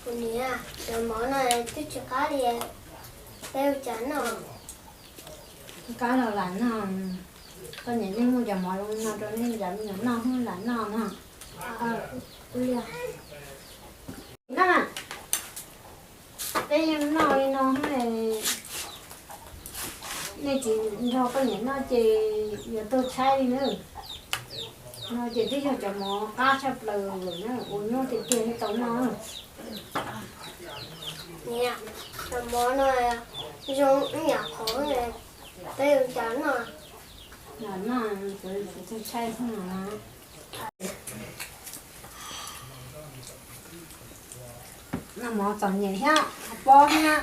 Kuv niam, cov mov no twb tsis qab li, peb ua cas noj? Qab los lam noj. Koj niam yeej muaj cov mov zoo no rau nej cov me nyuam noj, lam noj no. Noj, peb yeej noj li no, nej tsis nrog koj niam noj ces yuav tuag tshaib li na. No ces twb yog cov mov qab tshaj plaws lawm na, ua nyuaj tiag tiag thiaj tau noj. Niam, cov mov no zoo ib yam qhauv, peb ua cas noj? Lam noj, kuv tuag tshaib xwb no. Noj mov txom nyem thiab pob thiab.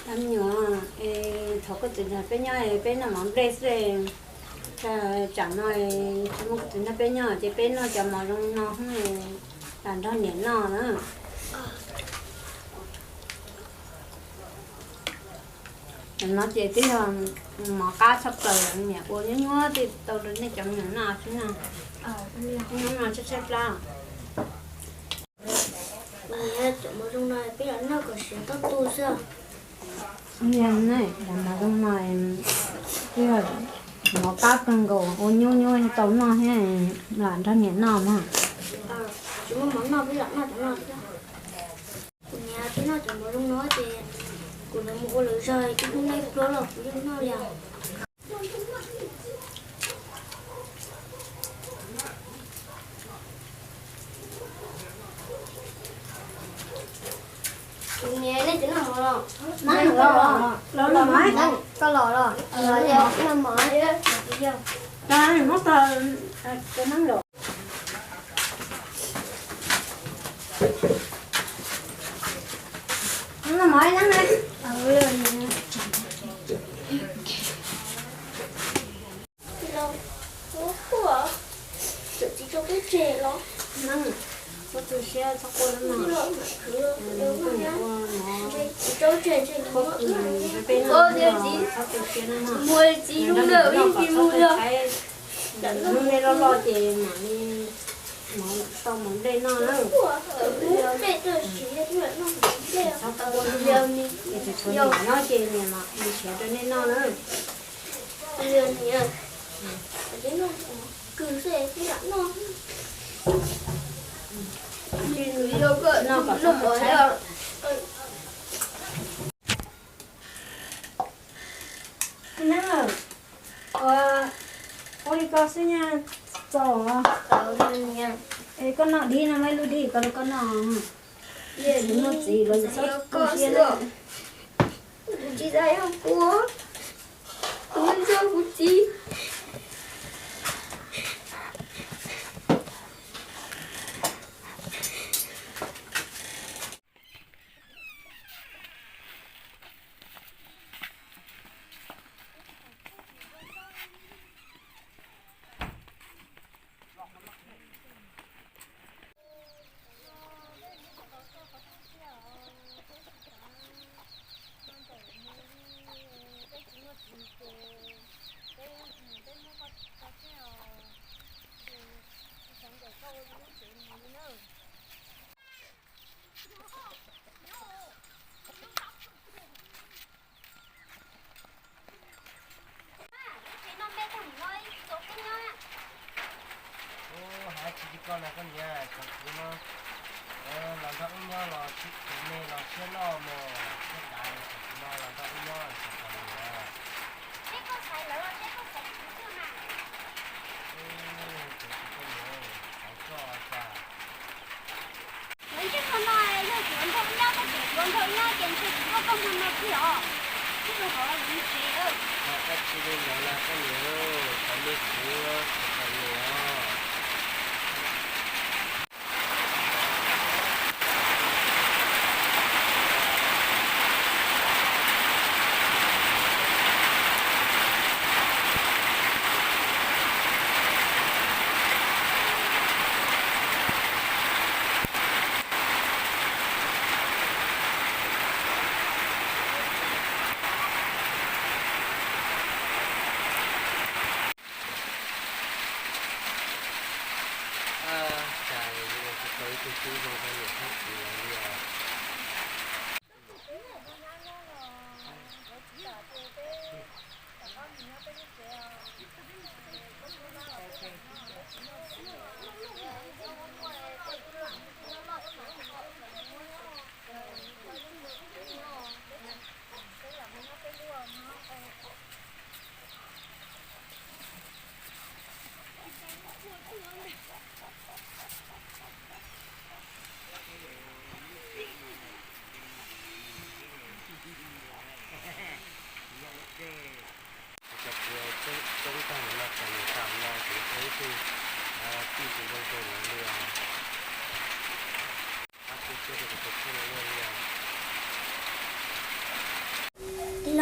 Cov me nyuam, thaum koj txiv nrog peb nyob peb noj mov nplej xwb, tsam no tsis muaj koj txiv nrog peb nyob ces peb noj cov mov zoo no, lam nrog niam noj na. No ces twb yog mov qab tshaj plaws, niam ua nyuaj nyuaj thiaj tau rau nej cov me nyuam noj xwb na. Noj no tshaib tshaib plab. Cov mov zoo no peb lam noj kom siav tau tu xwb. Cov mov zoo no twb yog mov qab kawg nkaus, ua nyuaj nyuaj thiaj tau noj thiab, lam nrog niam noj mog. Tsis muaj mov noj peb lam noj cov no xwb. Kuv niam twb noj cov mov zoo no ces kuv lawv mus ua lawv zog ib hnub noj pluag los kuv yeej noj li os. Kuv niam, nej twb noj mov los? Koj los los? Noj mov. Noj mov ib leeg na. Txiv tso peb tseg los? Txhob tu siab, txhob quaj na. Koj niam ua mov qhuav kws rau peb noj, txhob tu siab na. Txiv zoo na, ib ntsis mus yog hnub nej loj loj ces mam li mov tau mov nplej noj na. Txhob quaj na. Es tseem tshuav niam nyob ces niam mam li siav rau nej noj na. Ua li ko xwb nyaj txaus. Es koj noj dib no, muab ib lub dib ko rau koj noj. Tsis muaj txiv los txhob tu siab na. Kuv tsis xav yog kuv, kuv yeej yog kuv txiv. Ub, hais tsis li koj na koj niam, tsoom kwv no los nrog wb nyob los tsis khwv me los siab loj mos siab dav, tsoom kwv no los nrog wb nyob tsis khwv me. Ub, tsoom kwv koj niam, thov txoj cas. Lawv ntsej muag no yog tsis yuav nrog wb nyob, koj tseem yuav nrog wb nyob ces ntshe tsis muaj koj hmo no thiab os. Tib zoo hov lawv tsev. Koj tsis li ntawd na koj niam, koj niam txiv, koj niam.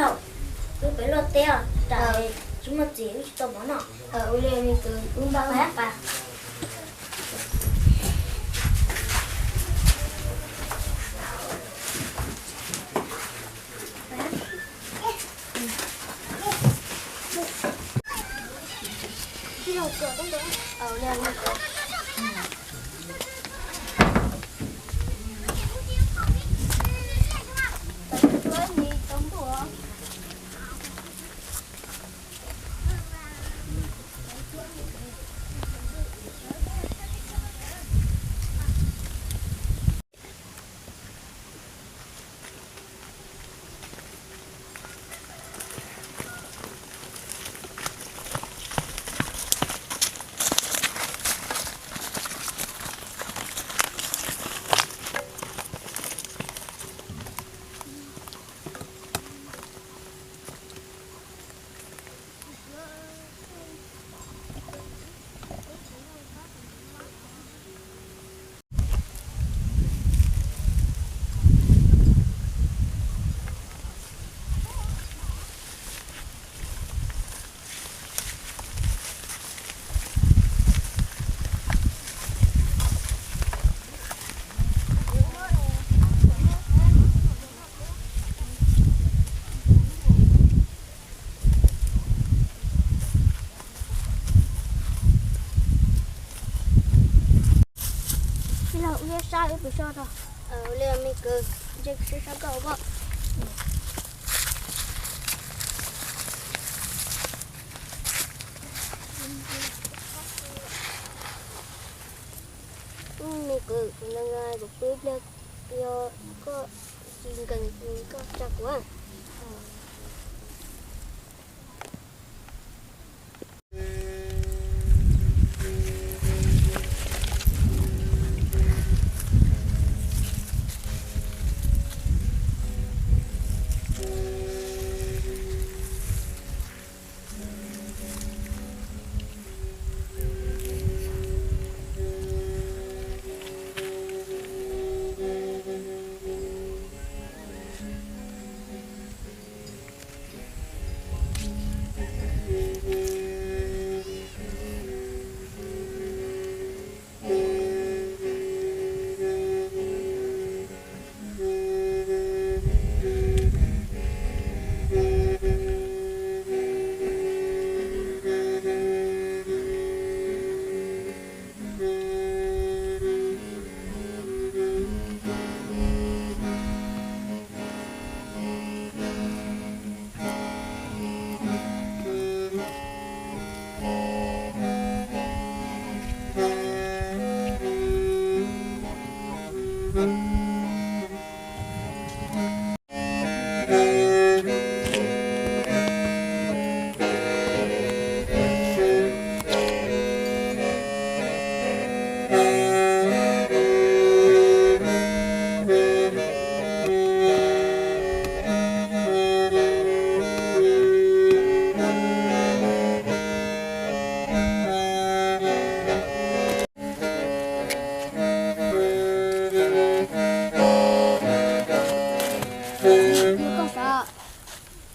Wb pem luaj teb os, tsam tsis muaj txiv wb tsis tau mov noj. Ua li me kwv, wb npaj pas. Ib los wb sab wb pem sab tod. Ua li me kwv, ntshe kuv sab sab koj ua poj. Me kwv, kuv nkees kuv pw ib pliag, yog koj tsis nkees koj tsa kuv.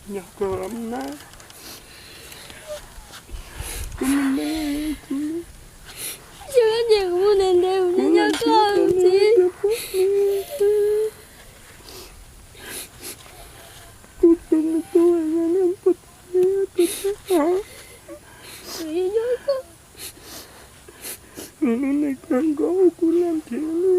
Nyob koj na, kuv me me, kuv, kuv nyob koj txiv, kuv tus me tub, kuv nyob koj. Lub neej kawg nkaus kuv nrhiav li.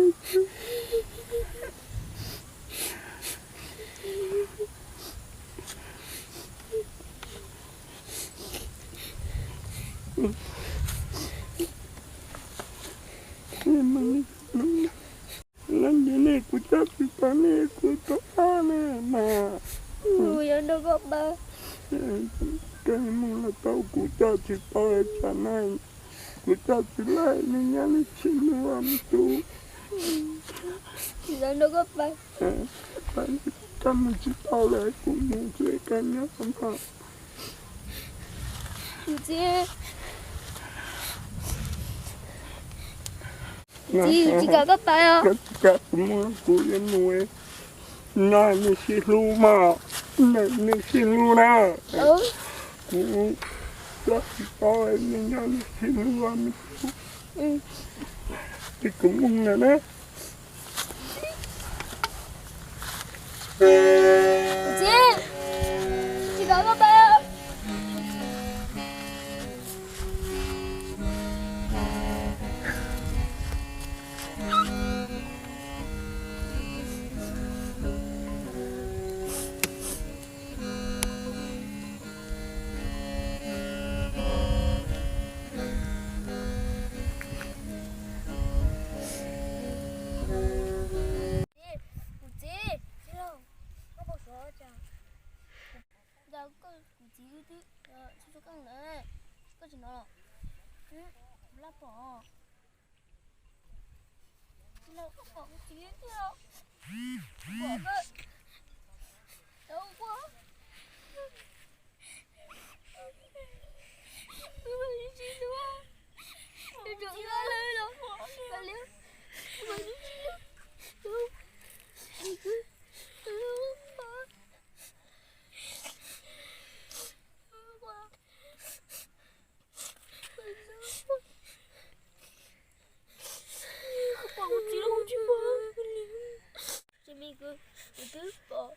Leej twg ne kuv coj tsis tau ne, kuv tau ob ne mas. Kuv yuav nrog koj pab. Koj mus los tau, kuv coj tsis tau tsam no, kuv coj tsis laij, nws nyob nws tsis luag me tub. Kuv yuav nrog koj pab. Koj mus tsis tau lawm, kuv mus xwb, koj nyob ntawm no. Kuv txiv, kuv txiv, tsis kam koj pab os. Koj tsis kam kuv mus, kuv yuav mus. Nyob nej sib hlub mog. Nws sib hlub na. Kuv txhob tsis paub nej nyob nej sib hlub, es kuv mus lawm na. Txiv, tsis kom koj pab. Kuv txiv, txiv lauj, koj puas sov cas? Cas koj, kuv txiv wb twb txhua txhua koj lawm, koj tsis hnov los? Kuv laj pom. Tsis hnov koj pom kuv txiv tiag los? Pom koj tau ua. Koj pom kuv txiv los kuv tsis pom. Tsis me kwv, kuv twb pom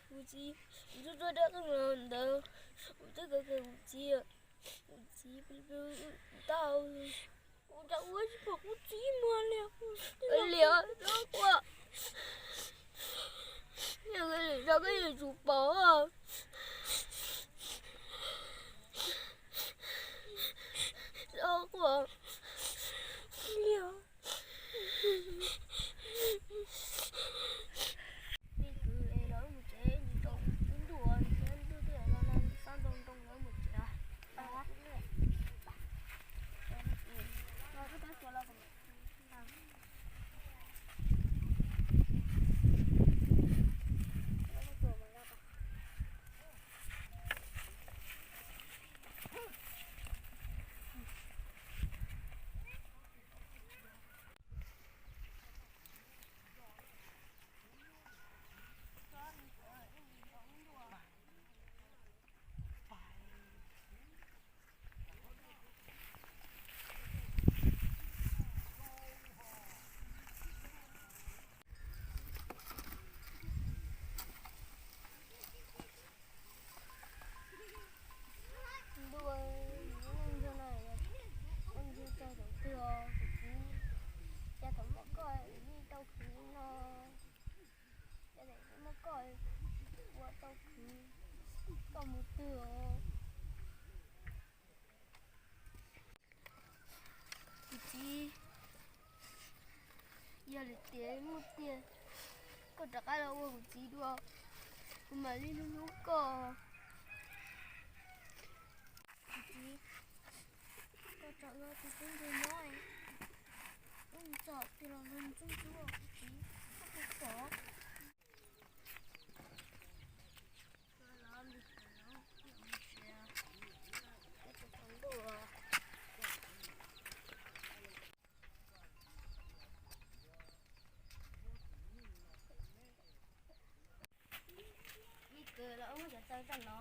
kuv txiv, kuv twb tuaj rau qeej los ntawd, kuv twb kawm kawm kuv txiv, kuv txiv tau, kuv cas ua tsis pom kuv txiv mas li. Liam, txhob quaj, yog koj yuav tsum pom. Txhob quaj, Liam. Me kwv es los wb mus tsev, tsis tau wb ntuj, ntuj twb los no, xob ntoo ntoo los wb mus tsev. Ntuj, yus lub neej nyoog no yog koj ntsib txog thaum twg os kuv txiv? Cas thaum muaj koj yeej tau khwv li no, cas thaum tsis muaj koj ua tau khwv, koj mus twg os? Kuv txiv, yog lwm tiam muaj tiag koj rov qab los ua kuv txiv dua, kuv mam li hlub hlub koj. Kuv txiv, koj tsom los tus tub ntseg nyob, wb mus txog twg los luag ntxub ntxub kuv txiv, koj puas pom? Me kwv, los wb muab cov taw tso no.